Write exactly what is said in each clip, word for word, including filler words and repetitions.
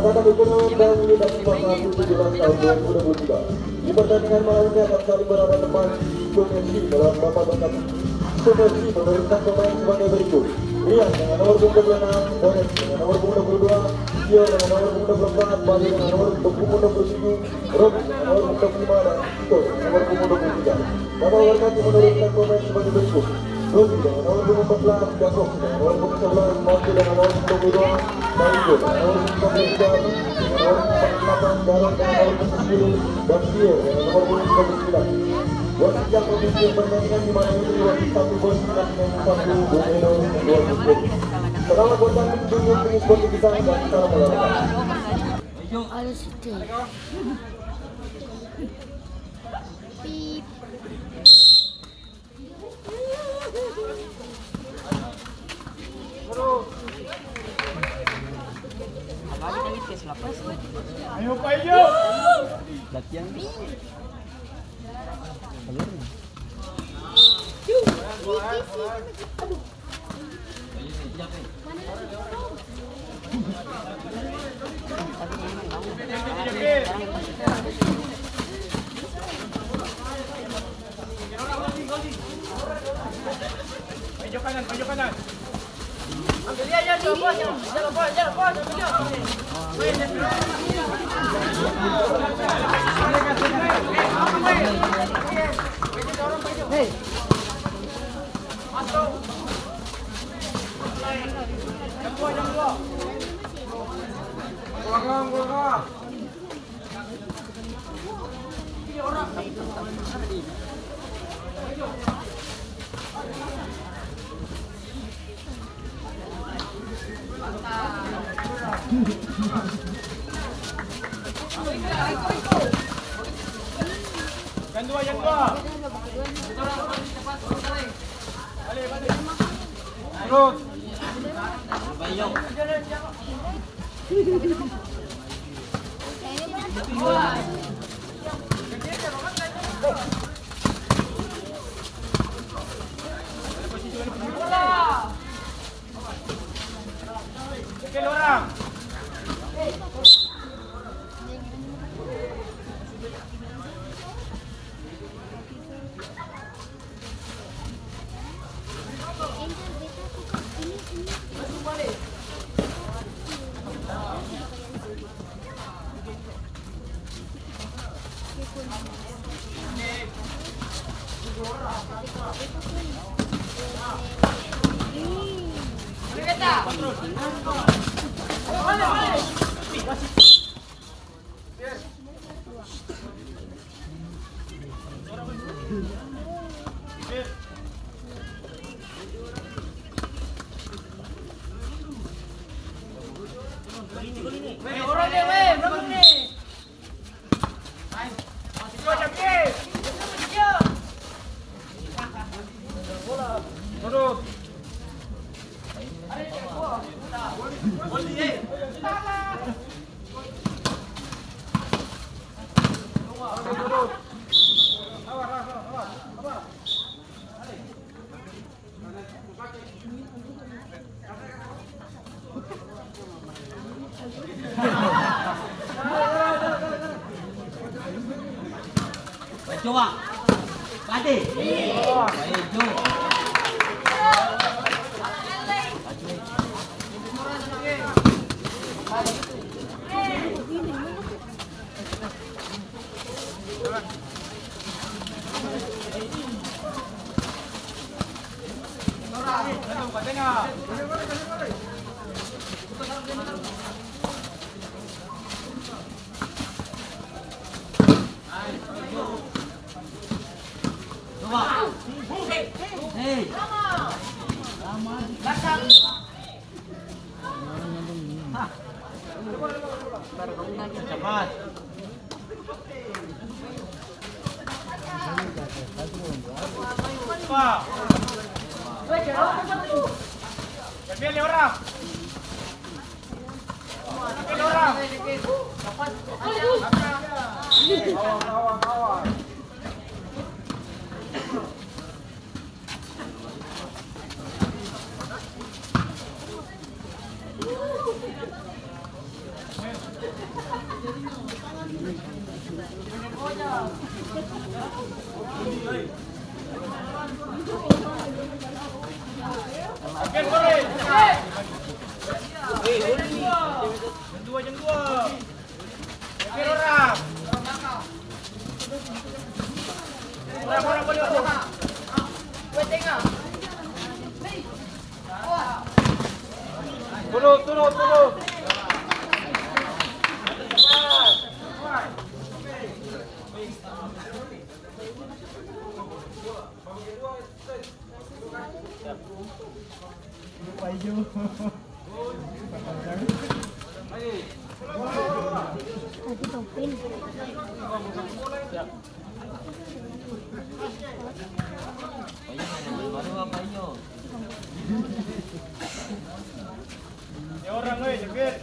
Karena berkenaan dan ini dari pasal tujuh belas tahun dua ribu dua puluh tiga. Di pertandingan malam ini akan saling berhadapan Sumesi melawan Bapak Bangkati. Sumesi menurunkan pemain sebagai berikut: Rian dengan nomor punggung dua puluh enam, Boris dengan nomor punggung dua puluh dua, Tio dengan nomor punggung dua puluh empat, Bayu dengan nomor punggung dua puluh tujuh, Robi dengan nomor punggung dua puluh lima, dan Tito dengan nomor punggung dua puluh tiga. Bapak Bangkati menurunkan pemain sebagai berikut: Robi dengan nomor punggung empat belas, Jakob dengan nomor punggung sebelas, Marco dengan nomor punggung dua puluh dua, Taigo dengan nomor punggung dua puluh tiga, Roni dengan nomor punggung empat puluh delapan, Jarod dengan nomor punggung sepuluh, dan Pierre dengan nomor punggung tiga puluh sembilan. Wasit yang memimpin pertandingan di malam ini, wasit satu Bos, dengan satu, Bung Eno, dua Bung Ferry. Selamat bertanding, dukung tim sportif kita, dan salam olahraga. Ada situ. Pip. Ayo, Pak Ijo. Latihan. Yang dua, yang dua. Terus. Bacoa. Pade. Bae jo. Jam dua, jam dua. Turun, turun, turun. Ini orang, weh, Jepir.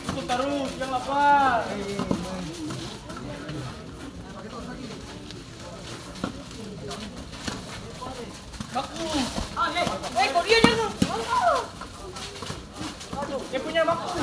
Ikut tarus, jang lapar. Baku. Ah, eh, eh, kok dia jang? Dia punya baku.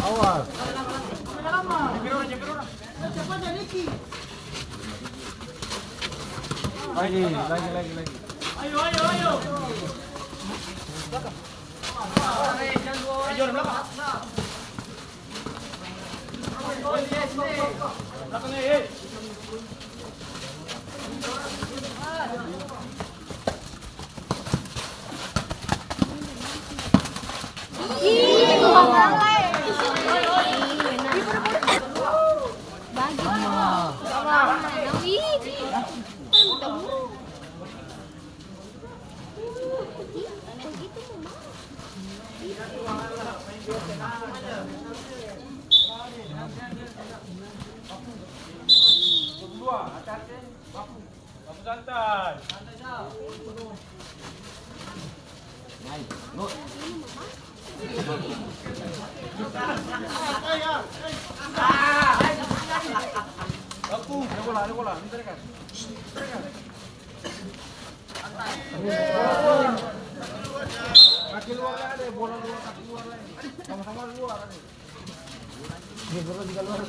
Awas. Lagi, lagi, lagi, lagi. Ayo, ayo, ayo. Kaki luar lai, bola luar, kaki luar lai. Sama-sama luar, ade. Dia bola juga luar.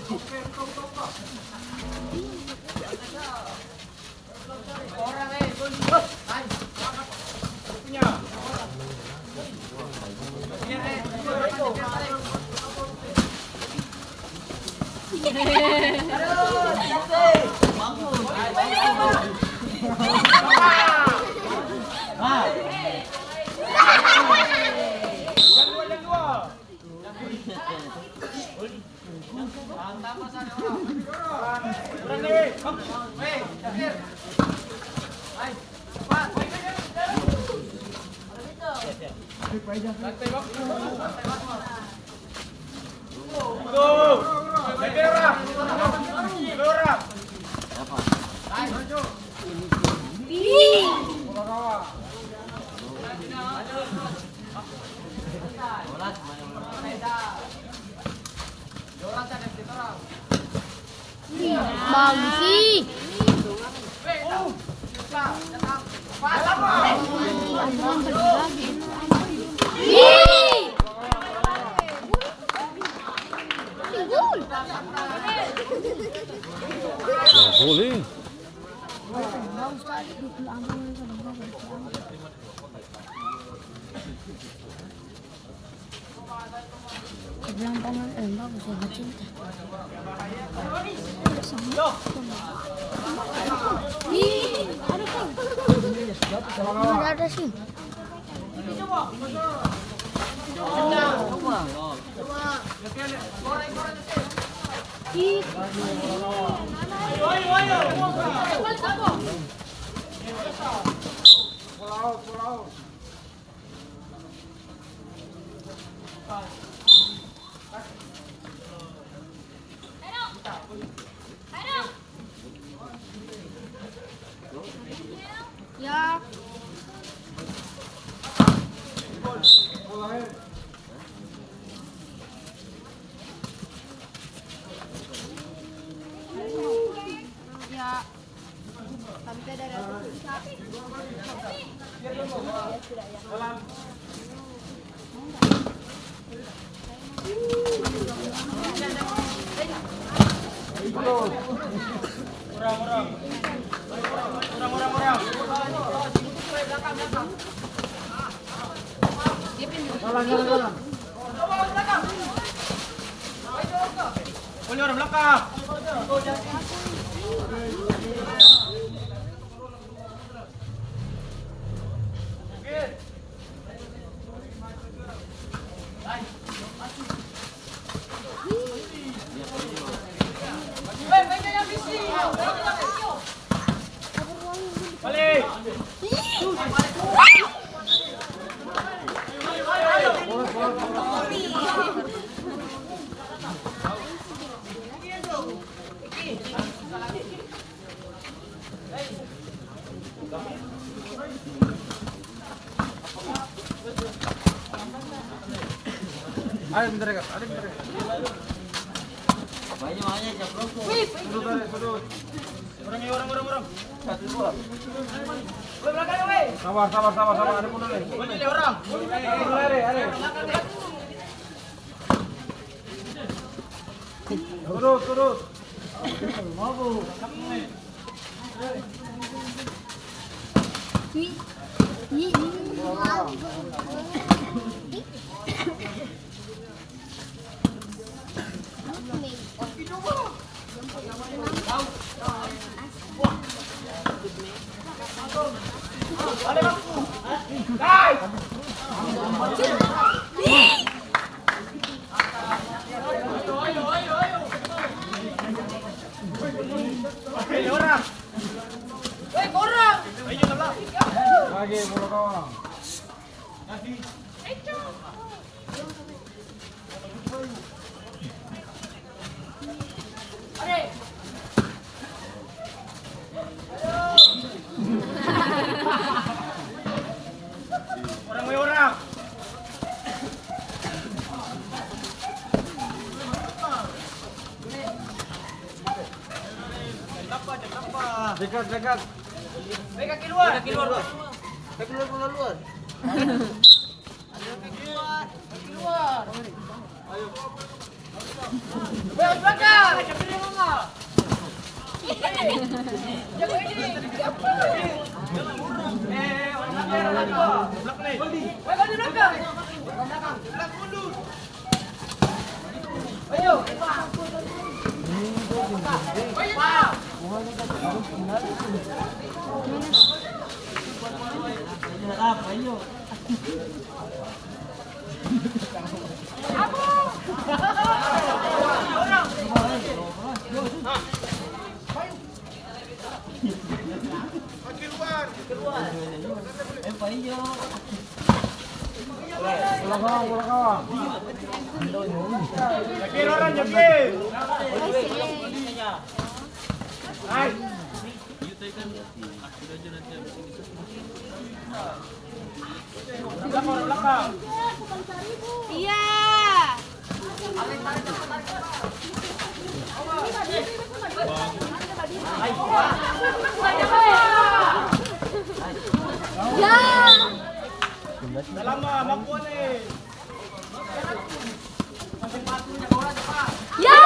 Bagus sih. Ih. Gol. Gol, eh. Bilang tangan, eh, bagus ya, bercinta. Ih, ada tuh. Ada, ada sih. Ih. Ya. Ya. Sabar, sabar, sabar, sabar. Ada mundur nih. Mundur, ada, ada. Turun, turun. Dekat, dekat. Beka keluar. Beka keluar. Beka keluar, keluar, keluar. Ayo, keluar. Keluar. Ayo. Weh, belakang. Jaga ini. Weh, belakang. Iya. Ya. Ya.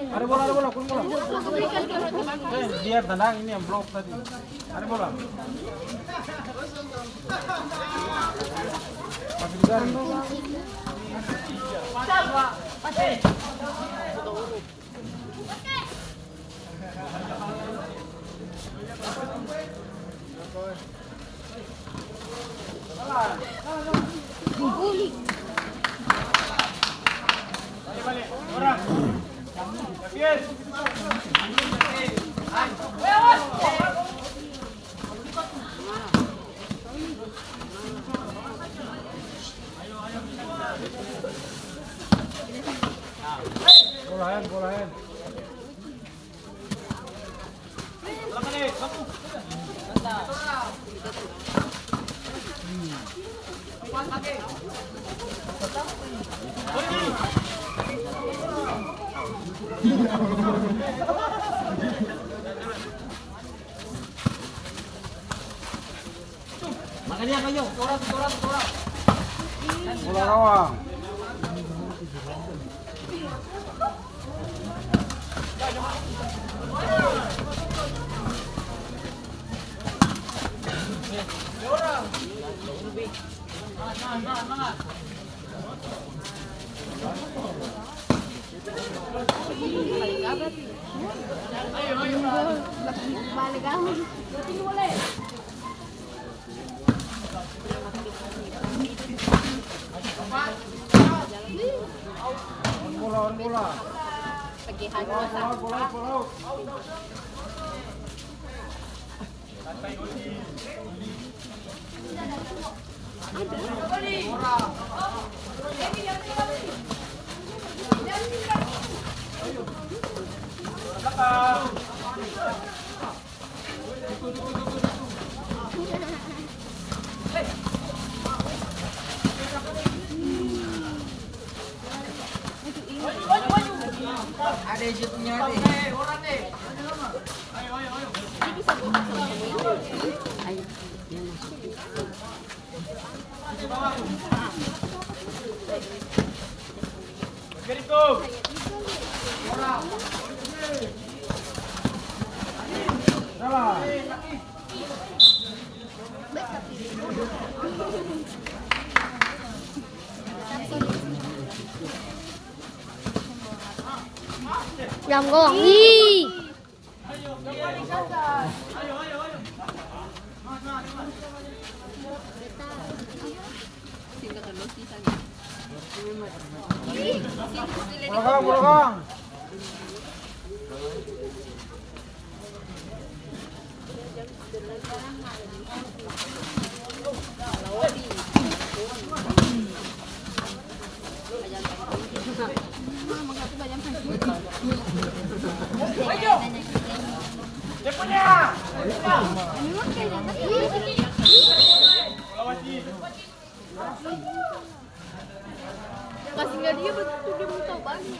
Ada bola, ada bola, kuning bola. Eh, biar tenang, ini yang blok tadi. Ada bola. Kasih di garis. Bola hand, bola hand. Bola gawang. Bola, bola. Bola, bola, bola. Ada isi punya ada. Jam gong. Ih. Bolokong, bolokong. Kasih nggak dia begitu, dia mau tahu banyak.